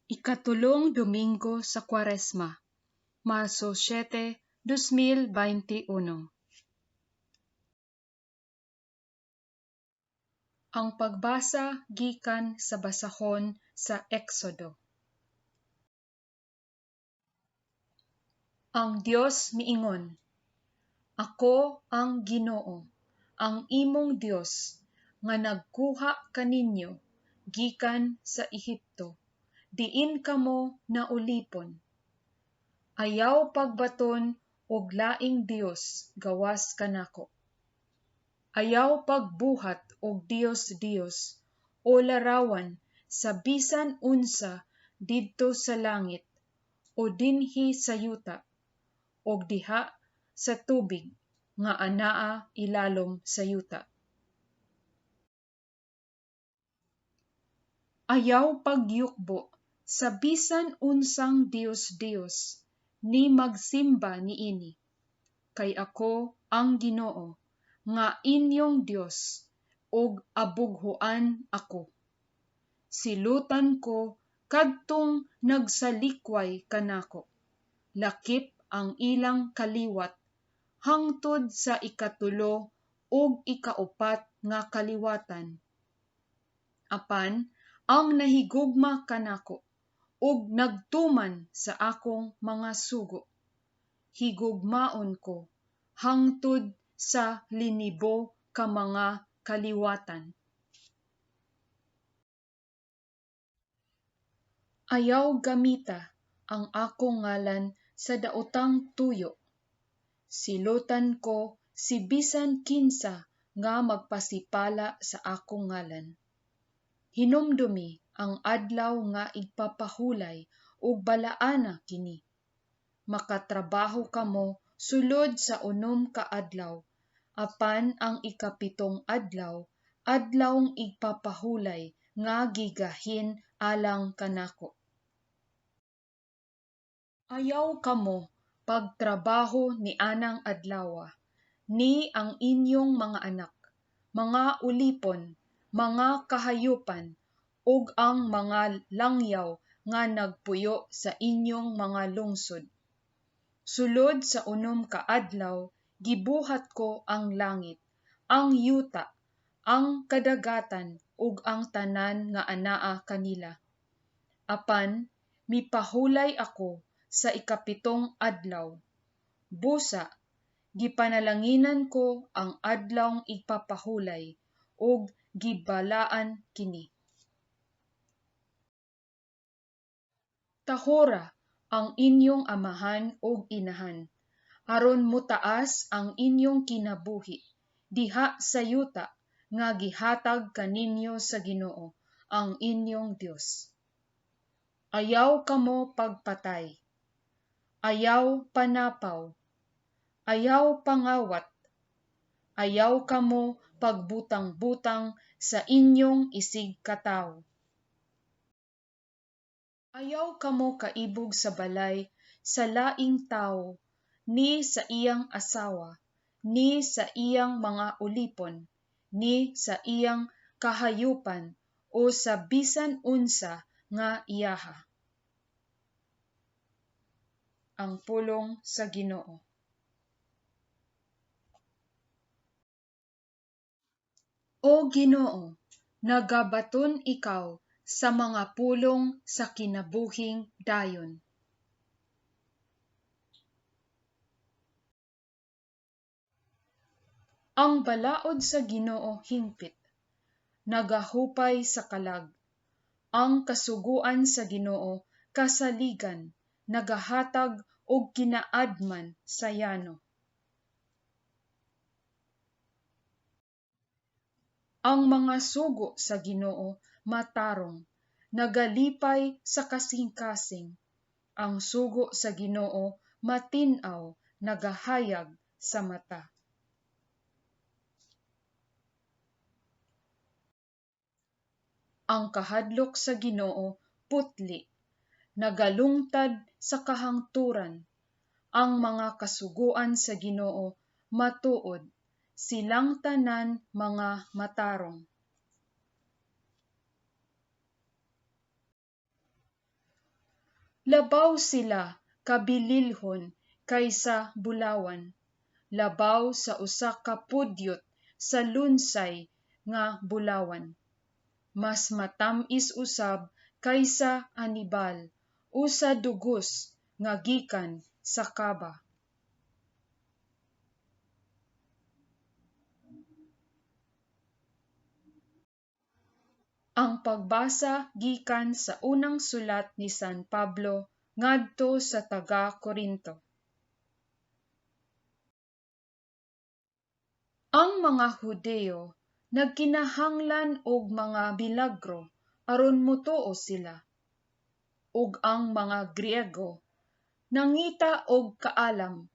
Ikatulong Domingo sa Kuwaresma, Marso 7, 2021. Ang pagbasa gikan sa basahon sa Exodo. Ang Dios miingon, Ako ang Ginoo, ang imong Dios, nga nagkuha kaninyo gikan sa Ehipto, diin kamo naulipon. Ayaw pagbaton og laing dios gawas kanako. Ayaw pagbuhat og dios-dios o larawan sa bisan unsa didto sa langit o dinhi sa yuta og diha sa tubig nga anaa ilalom sa yuta. Ayaw pagyukbo sa bisan unsang dios-dios, ni magsimba niini, kay ako ang Ginoo nga inyong Dios ug abughuan ako. Silutan ko kadtong nagsalikway kanako, lakip ang ilang kaliwat hangtod sa ikatulo ug ikaupat nga kaliwatan. Apan ang nahigugma kanako ug nagtuman sa akong mga sugo, higugmaon ko hangtod sa linibo ka mga kaliwatan. Ayaw gamita ang akong ngalan sa daotang tuyo. Silutan ko si bisan kinsa nga magpasipala sa akong ngalan. Hinumdumi ang adlaw nga igpapahulay ug balaana kini. Makatrabaho kamo sulod sa 6 ka adlaw, apan ang ikapitong adlaw, adlawng igpapahulay nga gigahin alang kanako. Ayaw kamo pagtrabaho nianang adlawa, ni ang inyong mga anak, mga ulipon, mga kahayupan, ug ang mga langyaw nga nagpuyo sa inyong mga lungsod. Sulod sa 6 ka adlaw gibuhat ko ang langit, ang yuta, ang kadagatan ug ang tanan nga anaa kanila. Apan mipahulay ako sa ikapitong adlaw. Busa, gipanalanginan ko ang adlawng igpapahulay ug gibalaan kini. Tahora ang inyong amahan ug inahan, aron motaas ang inyong kinabuhi diha sa yuta nga gihatag kaninyo sa Ginoo ang inyong Dios. Ayaw kamo pagpatay. Ayaw panapaw. Ayaw pangawat. Ayaw kamo pagbutang-butang sa inyong isigkatawo. Ayaw kamo kaibog sa balay sa laing tawo, ni sa iyang asawa, ni sa iyang mga ulipon, ni sa iyang kahayupan o sa bisan unsa nga iyaha. Ang pulong sa Ginoo. O Ginoo, nagabaton ikaw sa mga pulong sa kinabuhing dayon. Ang balaod sa Ginoo hingpit, nagahupay sa kalag. Ang kasuguan sa Ginoo kasaligan, nagahatag og kinaadman sa yano. Ang mga sugo sa Ginoo matarong, nagalipay sa kasing-kasing. Ang sugo sa Ginoo matin-aw, nagahayag sa mata. Ang kahadlok sa Ginoo putli, nagalungtad sa kahangturan. Ang mga kasuguan sa Ginoo matuod, silang tanan mga matarong. Labaw sila ka bililhon kaysa bulawan, labaw sa usa ka pudyot sa lunsay nga bulawan. Mas matam-is usab kaysa anibal o sa dugos nga gikan sa kaba. Ang pagbasa gikan sa unang sulat ni San Pablo ngadto sa taga-Korinto. Ang mga Hudeo nagkinahanglan og mga milagro aron motuo sila, ug ang mga Griego nangita og kaalam.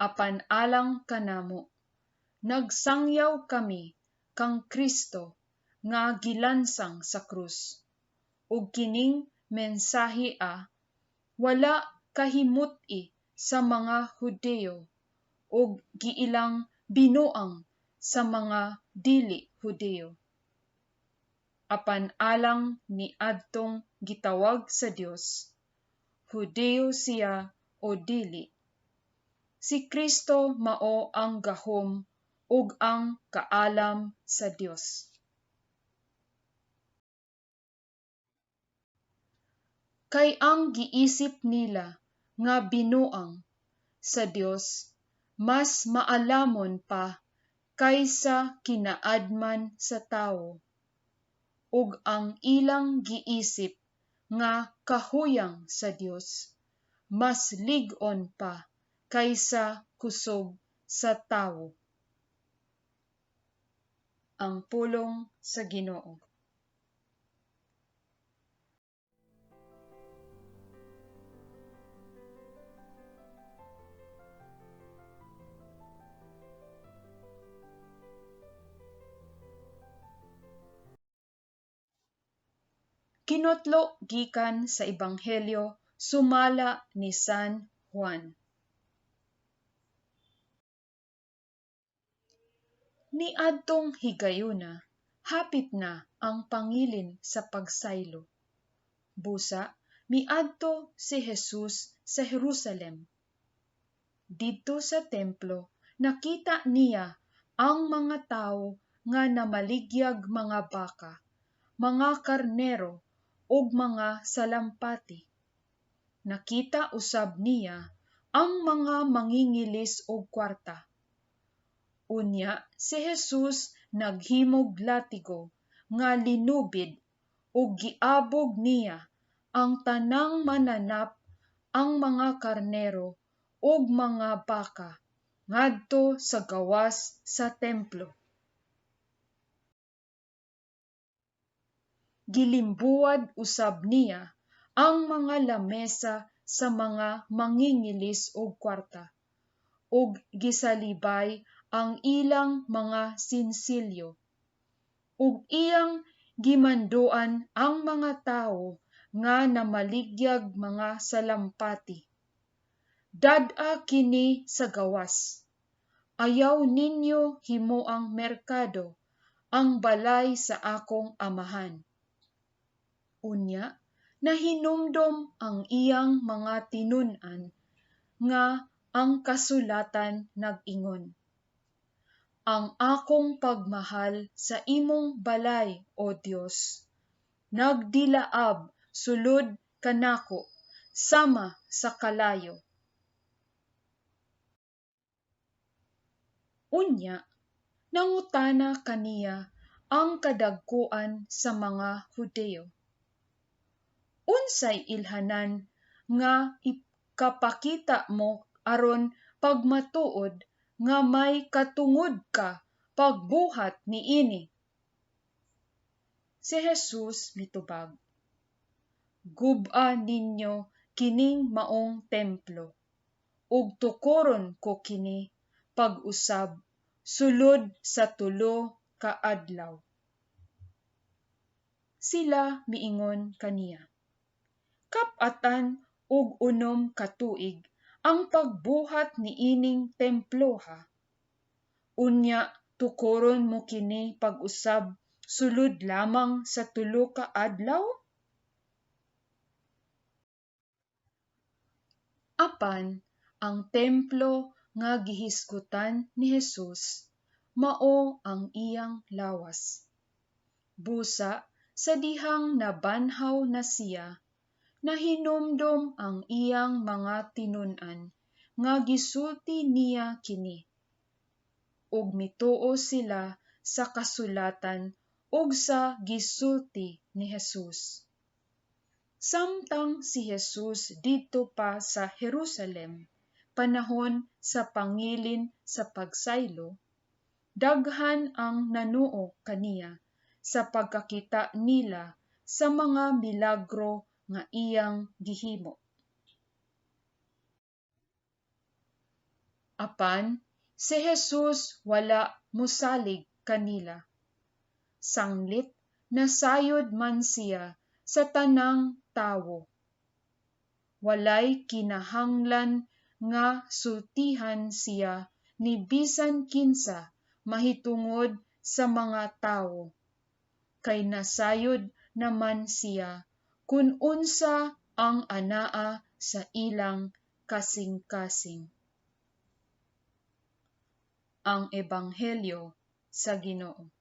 Apan alang kanamo, nagsangyaw kami kang Kristo nga gilansang sa krus, ug kining mensahe wala kahimut-i sa mga Hudeo ug giilang binuang sa mga dili Hudeo. Apan alang niadtong gitawag sa Dios, Hudeo siya o dili, si Kristo mao ang gahom ug ang kaalam sa Dios. Kay ang giisip nila nga binuang sa Dios mas maalamon pa kaysa kinaadman sa tawo, ug ang ilang giisip nga kahuyang sa Dios mas lig-on pa kaysa kusog sa tawo. Ang pulong sa Ginoo. Kinotlo gikan sa Ebanghelyo sumala ni San Juan. Niadtong higayuna, hapit na ang pangilin sa pagsaylo. Busa, miadto si Jesus sa Jerusalem. Didto sa templo, nakita niya ang mga tawo nga namaligyag mga baka, mga karnero ug mga salampati. Nakita usab niya ang mga mangingilis og kwarta. Unya si Jesus naghimog latigo nga linubid ug giabog niya ang tanang mananap, ang mga karnero ug mga baka ngadto sa gawas sa templo. Gilimbuwad usab niya ang mga lamesa sa mga mangingilis og kwarta, ug gisalibay ang ilang mga sinsilyo. Ug iyang gimanduan ang mga tawo nga namaligyag mga salampati. Dad-a kini sa gawas. Ayaw ninyo himuang merkado ang balay sa akong amahan. Unya, nahinumdom ang iyang mga tinun-an nga ang kasulatan nag-ingon, Ang akong pagmahal sa imong balay, O Dios, nagdilaab sulod kanako sama sa kalayo. Unya, nangutana kaniya ang kadagkuan sa mga Hudeo. Unsay ilhanan nga ikapakita mo aron pagmatuod nga may katungod ka pagbuhat niini? Si Jesus mitubag, Gub-a ninyo kining maong templo, ug tukoron ko kini pag-usab sulod sa 3 ka adlaw. Sila miingon kaniya, Kap-atan og 6 ka tuig ang pagbuhat niining temploha. Unya tukoron mo kini pag-usab sulod lamang sa 3 ka adlaw? Apan ang templo nga gihisgutan ni Jesus mao ang iyang lawas. Busa sa dihang nabanhaw na siya, nahinumdom ang iyang mga tinun-an nga gisulti niya kini. Ug mituo sila sa kasulatan ug sa gisulti ni Jesus. Samtang si Jesus didto pa sa Jerusalem, panahon sa pangilin sa pagsaylo, daghan ang nanuo kaniya sa pagkakita nila sa mga milagro nga iyang gihimo. Apan si Jesus wala mosalig kanila. Sanglit nasayod man siya sa tanang tawo. Walay kinahanglan nga sultihan siya ni bisan kinsa mahitungod sa mga tawo, kay nasayod naman siya kun unsa ang anaa sa ilang kasing-kasing. Ang Ebanghelyo sa Ginoo.